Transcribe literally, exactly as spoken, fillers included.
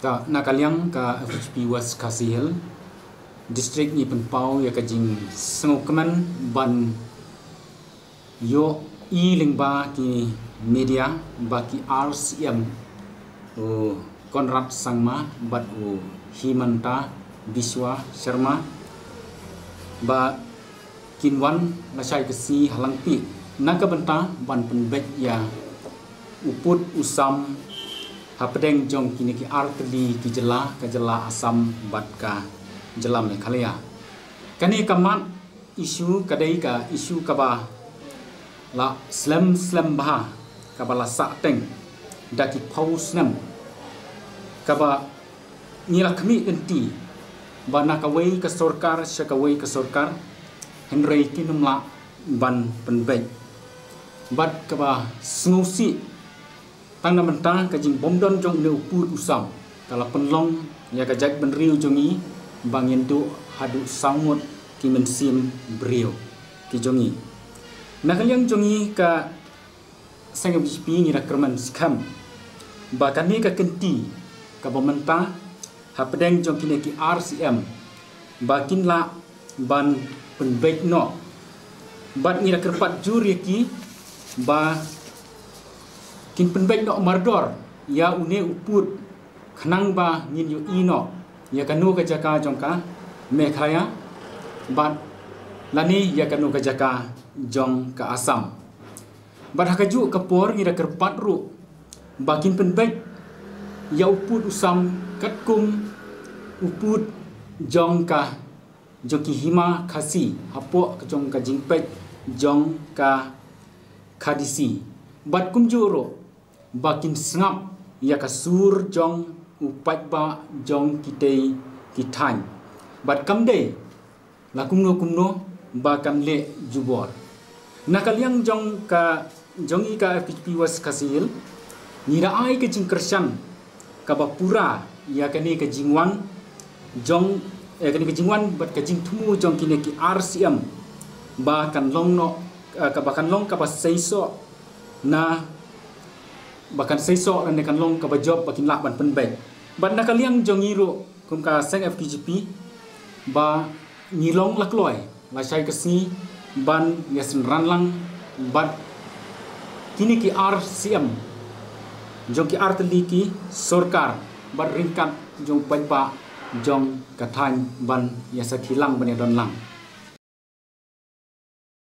Ka, na ka liang ka F H P West Khasi Hills District ngi pynpaw ïa ka jingsngewkmen ban ïohi lyngba ki media ba ki R C M, u Conrad Sangma bad u Himanta Biswa Sharma, ba kin wan lashai ka sngi ha Langpih na ka bynta ban pynbeit ïa u pud u sam hapdeng jong kine ki artylli ki jylla, ka jylla Assam bad ka jylla Meghalaya. Kane ka mat issue ka dei ka issue kaba la slem slem bha, kaba la sah teng da ki phew snem, kaba ngi la khmih lynti ba na kawei ka sorkar sha kawei ka sorkar, hynrei kin ym lah ban pynbeit. Bad kaba sngewsih, tang na mynta ka jingbymdon jong une u pud u sam ka la pynlong ïa ka jaitbynriew jong ngi ba ngin duh haduh saw ngut ki mynsiem briew ki jong ngi. Na ka liang jong ngi ka seng F H P ngi da kyrmen skhem ba kane ka kynti kaba mynta hapdeng jong kine ki R C M ba kin lah ban pynbeit noh. Bad ngi da kyrpad jur ïa ki ba kin pynbeit noh mardor ïa une u pud khnang ba ngin ïohi noh ïa kano ka jaka jong ka Meghalaya bad lane ïa kano ka jaka jong ka Assam. Bad ha kajuh ka por ngi da kyrpad ruh ba kin pynbeit ïa u pud u sam katkum u pud jong ka, jong ki hima Khasi hapoh ka jong ka jingpeit jong ka Khadisi. Bad kumjuh ruh ba kin sngap ïa ka sur jong u paidbah jong kitei ki thaiñ. Bad kam dei la kumno kumno ba kan leh jubor. Na ka liang jong ka, jong ngi ka F H P West Khasi Hills, ngi da ai ka jingkyrshan kaba pura ïa kane ka jingwan jong, eh, kane ka jingwan bad ka jingthmu jong kine ki R C M ba kan long noh, eh, kaba kan long kaba seisoh na, ba kan seisoh lane kan long kaba jop ba kin lah ban pynbeit. Bad na ka liang jong ngi ruh kum ka seng F K J P ba ngi long la kloi lashai ka sngi ban ïasynran lang bad kine ki R C M jong ki artylli ki sorkar bad ryngkat jong paidbah jong ka thaiñ ban ïasakhi lang ban ïadon lang.